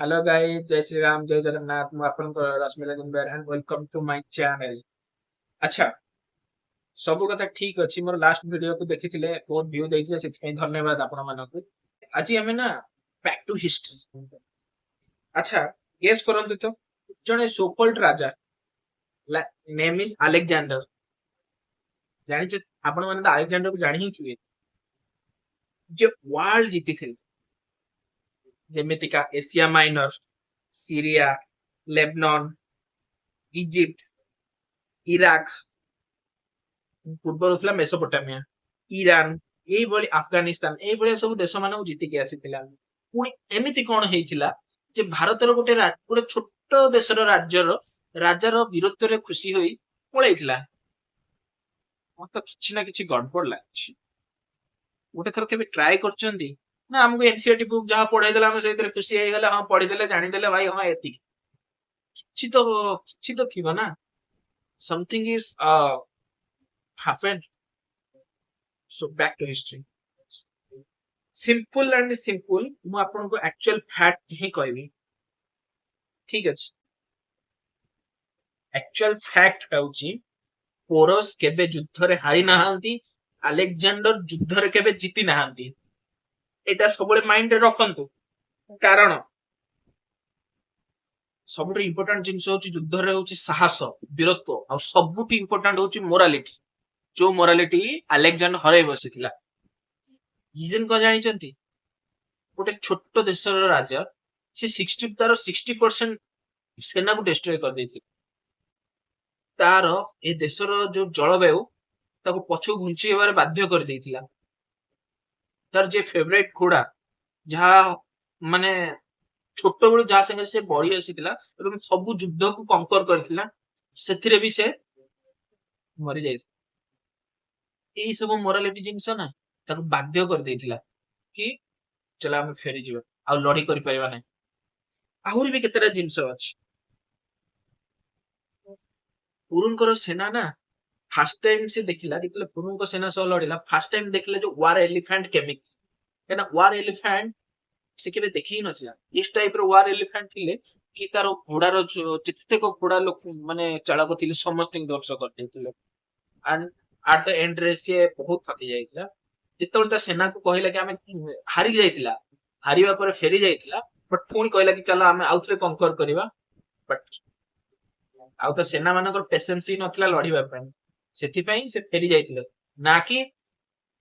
Hello guys, ଜୟ ଶ୍ରୀରାମ, ଜୟ ଜଗନ୍ନାଥ। ମୁଁ ଆପଣଙ୍କ Rashmiranjan Behera and welcome to my channel. ଆଚ୍ଛା, ସବୁ କଥା ଠିକ ଅଛି। ମୋର ଲାଷ୍ଟ ଭିଡିଓକୁ ଦେଖିଥିଲେ, ବହୁତ ଭ୍ୟୁ ଦେଇଥିଲେ, ସେଥିପାଇଁ ଧନ୍ୟବାଦ ଆପଣମାନଙ୍କୁ। ଆଜି ଆମେ ନା ବ୍ୟାକ୍ ଟୁ ହିଷ୍ଟ୍ରି। ଆଚ୍ଛା, ଗେସ୍ କରନ୍ତୁ ତ, ଜଣେ ସୋକଲ୍ଡ ରାଜା, ନେମ୍ is Alexander. ଜାଣିଛ, ଆପଣମାନେ ତ ଆଲେକ୍ଜାଣ୍ଡରକୁ ଜାଣି ହିଁ ଥିବେ, ଯେ ୱାର୍ଲଡ ଜିତିଥିଲେ, ଯେମିତିକା Asia minor, Syria, Lebanon, Egypt, Iraq, ପୂର୍ବରୁ ଥିଲା ମେସୋପୋଟାମିଆ, ଇରାନ, ଏଇଭଳି ଆଫଗାନିସ୍ତାନ, ଏଇଭଳିଆ ସବୁ ଦେଶମାନଙ୍କୁ ଜିତିକି ଆସିଥିଲା। ପୁଣି ଏମିତି କଣ ହେଇଥିଲା ଯେ ଭାରତର ଗୋଟେ ଛୋଟ ଦେଶର ରାଜ୍ୟର ରାଜାର ବୀରତ୍ୱରେ ଖୁସି ହୋଇ ପଳେଇଥିଲା? ମତେ କିଛି ନା କିଛି ଗଡବଡ ଲାଗୁଛି। ଗୋଟେ ଥର କେବେ ଟ୍ରାଏ କରିଛନ୍ତି ନା? ଆମକୁ ଏନସିଆରଟି ବୁକ୍ ଯାହା ପଢେଇ ଦେଲା, ଆମେ ସେଇଥିରେ ଖୁସି ହେଇଗଲେ। ହଁ, ପଢିଦେଲେ, ଜାଣିଦେଲେ ଭାଇ, ହଁ, ଏତିକି। କିଛି ତ ଥିବ ନା? Something is happen. So back to history, simple and simple. ମୁଁ ଆପଣଙ୍କୁ ଆକ୍ଚୁଆଲ ଫ୍ୟାକ୍ଟ ହିଁ କହିବି, ଠିକ ଅଛି? ଆକ୍ଚୁଆଲ ଫ୍ୟାକ୍ଟ ହେଉଛି, ପୋରସ କେବେ ଯୁଦ୍ଧରେ ହାରି ନାହାନ୍ତି, ଆଲେକ୍ଜାଣ୍ଡର ଯୁଦ୍ଧରେ କେବେ ଜିତି ନାହାନ୍ତି। ଏଇଟା ସବୁବେଳେ ମାଇଣ୍ଡରେ ରଖନ୍ତୁ, କାରଣ ସବୁଠୁ ଇମ୍ପୋର୍ଟାଣ୍ଟ ଜିନିଷ ହଉଛି ଯୁଦ୍ଧରେ ହଉଛି ସାହସ, ବୀରତ୍ୱ, ଆଉ ସବୁଠୁ ଇମ୍ପୋର୍ଟାଣ୍ଟ ହଉଛି ମୋରାଲିଟି, ଯୋଉ ମୋରାଲିଟି ଆଲେକ୍ଜାଣ୍ଡର ହରାଇ ବସିଥିଲା। ରିଜନ କଣ ଜାଣିଛନ୍ତି? ଗୋଟେ ଛୋଟ ଦେଶର ରାଜା, ସେ ତାର 60% ସେନାକୁ ଡେଷ୍ଟ୍ରୟ କରିଦେଇଥିଲେ। ତାର ଏ ଦେଶର ଯୋଉ ଜଳବାୟୁ, ତାକୁ ପଛକୁ ଘୁଞ୍ଚେଇବାରେ ବାଧ୍ୟ କରିଦେଇଥିଲା। ତାର ଯେ ଫେଭରାଇଟ ଘୋଡା, ଯାହା ମାନେ ଛୋଟବେଳୁ ଯାହା ସାଙ୍ଗରେ ସେ ବଢି ଆସିଥିଲା ଏବଂ ସବୁ ଯୁଦ୍ଧକୁ କଙ୍କର କରିଥିଲା, ସେଥିରେ ବି ସେ ମରିଯାଇଥିଲା। ଏଇ ସବୁ ମୋରାଲିଟି ଜିନିଷ ନା ତାକୁ ବାଧ୍ୟ କରିଦେଇଥିଲା କି ଚାଲ, ଆମେ ଫେରିଯିବା, ଆଉ ଲଢେଇ କରିପାରିବା ନାହିଁ। ଆହୁରି ବି କେତେଟା ଜିନିଷ ଅଛି। ପୁରୁଙ୍କର ସେନା ନା ଫାର୍ଷ୍ଟ ଟାଇମ ସେ ଦେଖିଲା, ଯେତେବେଳେ ପୁରୁଙ୍କ ସେନା ସହ ଲଢିଲା, ଫାର୍ଷ୍ଟ ଟାଇମ ଦେଖିଲା ଯେ ୱାର ଏଲିଫାଣ୍ଟ କେମିତି। କାହିଁକିନା ୱାର ଏଲିଫାଣ୍ଟ ସେ କେବେ ଦେଖି ହିଁ ନଥିଲା। ଏଇ ଟାଇପ ର ୱାର ଏଲିଫାଣ୍ଟ ଥିଲେ କି ତାର ଘୋଡାର ଯେତେକ ଘୋଡା ଲୋକ ମାନେ ଚାଳକ ଥିଲେ, ସମସ୍ତଙ୍କୁ ଧ୍ୱଂସ କରିଦେଇଥିଲେ। ଆଣ୍ଡ ଆଟ the end ରେ ସିଏ ବହୁତ ଥକି ଯାଇଥିଲା। ଯେତେବେଳେ ତା ସେନାକୁ କହିଲା କି ଆମେ ହାରି ଯାଇଥିଲା, ହାରିବା ପରେ ଫେରି ଯାଇଥିଲା, ବଟ ପୁଣି କହିଲା କି ଚାଲ, ଆମେ ଆଉଥରେ କଙ୍କର କରିବା। ବଟ ଆଉ ତା ସେନା ମାନଙ୍କର ପେସେନ୍ସ ହିଁ ନଥିଲା ଲଢିବା ପାଇଁ, ସେଥିପାଇଁ ସେ ଫେରି ଯାଇଥିଲେ। ନା କି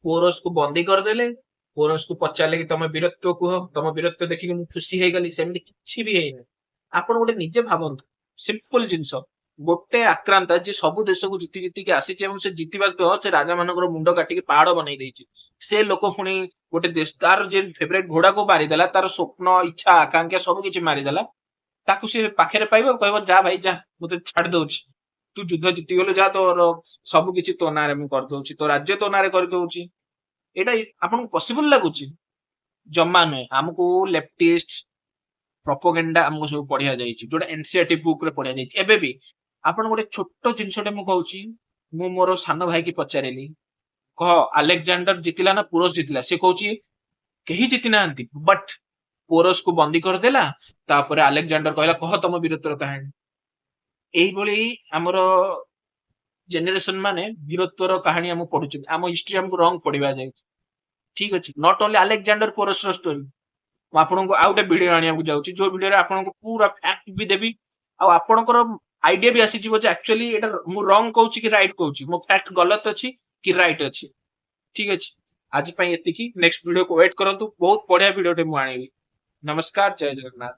ପୋରସକୁ ବନ୍ଦୀ କରିଦେଲେ, ପୋରସକୁ ପଚାରିଲେ କି ତମେ ବୀରତ୍ୱ କୁହ, ତମ ବୀରତ୍ୱ ଦେଖିକି ମୁଁ ଖୁସି ହେଇଗଲି, ସେମିତି କିଛି ବି ହେଇନି। ଆପଣ ଗୋଟେ ନିଜେ ଭାବନ୍ତୁ, ସିମ୍ପଲ ଜିନିଷ, ଗୋଟେ ଆକ୍ରାନ୍ତା ଯିଏ ସବୁ ଦେଶକୁ ଜିତି ଜିତିକି ଆସିଛି ଏବଂ ସେ ଜିତିବା ସହ ସେ ରାଜା ମାନଙ୍କର ମୁଣ୍ଡ କାଟିକି ପାହାଡ ବନେଇ ଦେଇଛି, ସେ ଲୋକ ପୁଣି ଗୋଟେ ଦେଶ, ତାର ଯେ ଫେଭରାଇଟ ଘୋଡାକୁ ମାରିଦେଲା, ତାର ସ୍ୱପ୍ନ, ଇଚ୍ଛା, ଆକାଂକ୍ଷା ସବୁ କିଛି ମାରିଦେଲା, ତାକୁ ସେ ପାଖରେ ପାଇବ, କହିବ, "ଯା ଭାଇ ଯା, ମୁଁ ତତେ ଛାଡି ଦଉଛି, ତୁ ଯୁଦ୍ଧ ଜିତିଗଲୁ, ଯା, ତୋର ସବୁ କିଛି ତୋ ନାଁରେ ମୁଁ କରିଦଉଛି, ତୋ ରାଜ୍ୟ ତୋ ନାଁରେ କରିଦଉଛି"? ଏଇଟା ଆପଣଙ୍କୁ ପସିବଲ ଲାଗୁଛି? ଜମା ନୁହେଁ। ଆମକୁ ଲେଫ୍ଟିଷ୍ଟ ପ୍ରପୋଗେଣ୍ଡା ଆମକୁ ସବୁ ପଢିଆ ଯାଇଛି, ଯୋଉଟା ଏନସିଆରଟି ବୁକ୍ ରେ ପଢିଆ ଯାଇଛି। ଏବେ ବି ଆପଣ ଗୋଟେ ଛୋଟ ଜିନିଷଟେ ମୁଁ କହୁଛି। ମୁଁ ମୋର ସାନ ଭାଇକି ପଚାରିଲି, କହ, ଆଲେକ୍ଜାଣ୍ଡର ଜିତିଲା ନା ପୁରସ ଜିତିଲା? ସେ କହୁଛି, କେହି ଜିତି ନାହାନ୍ତି, ବଟ୍ ପୋରସକୁ ବନ୍ଦୀ କରିଦେଲା, ତାପରେ ଆଲେକ୍ଜାଣ୍ଡର କହିଲା, କହ ତମ ବୀରତ୍ୱର କାହାଣୀ। ଏଇଭଳି ଆମର ଜେନେରେସନ ମାନେ ବୀରତ୍ୱର କାହାଣୀ ଆମକୁ ପଢୁଛନ୍ତି। ଆମ ହିଷ୍ଟ୍ରି ଆମକୁ ରଙ୍ଗ ପଢିବା ଯାଇଛି, ଠିକ ଅଛି? Not only Alexander ପୋରସର ଷ୍ଟୋରି। ମୁଁ ଆପଣଙ୍କୁ ଆଉ ଗୋଟେ ଭିଡିଓ ଆଣିବାକୁ ଯାଉଛି, ଯୋଉ ଭିଡିଓରେ ଆପଣଙ୍କୁ ପୁରା ଫ୍ୟାକ୍ଟ ବି ଦେବି ଆଉ ଆପଣଙ୍କର ଆଇଡିଆ ବି ଆସିଯିବ ଯେ ଆକ୍ଚୁଆଲି ଏଇଟା ମୁଁ ରଙ୍ଗ କହୁଛି କି ରାଇଟ୍ କହୁଛି, ମୋ ଫ୍ୟାକ୍ଟ ଗଲତ ଅଛି କି ରାଇଟ୍ ଅଛି। ଠିକ ଅଛି, ଆଜି ପାଇଁ ଏତିକି। ନେକ୍ସଟ ଭିଡିଓକୁ ୱେଟ୍ କରନ୍ତୁ, ବହୁତ ବଢିଆ ଭିଡିଓଟେ ମୁଁ ଆଣିବି। ନମସ୍କାର, ଜୟ ଜଗନ୍ନାଥ।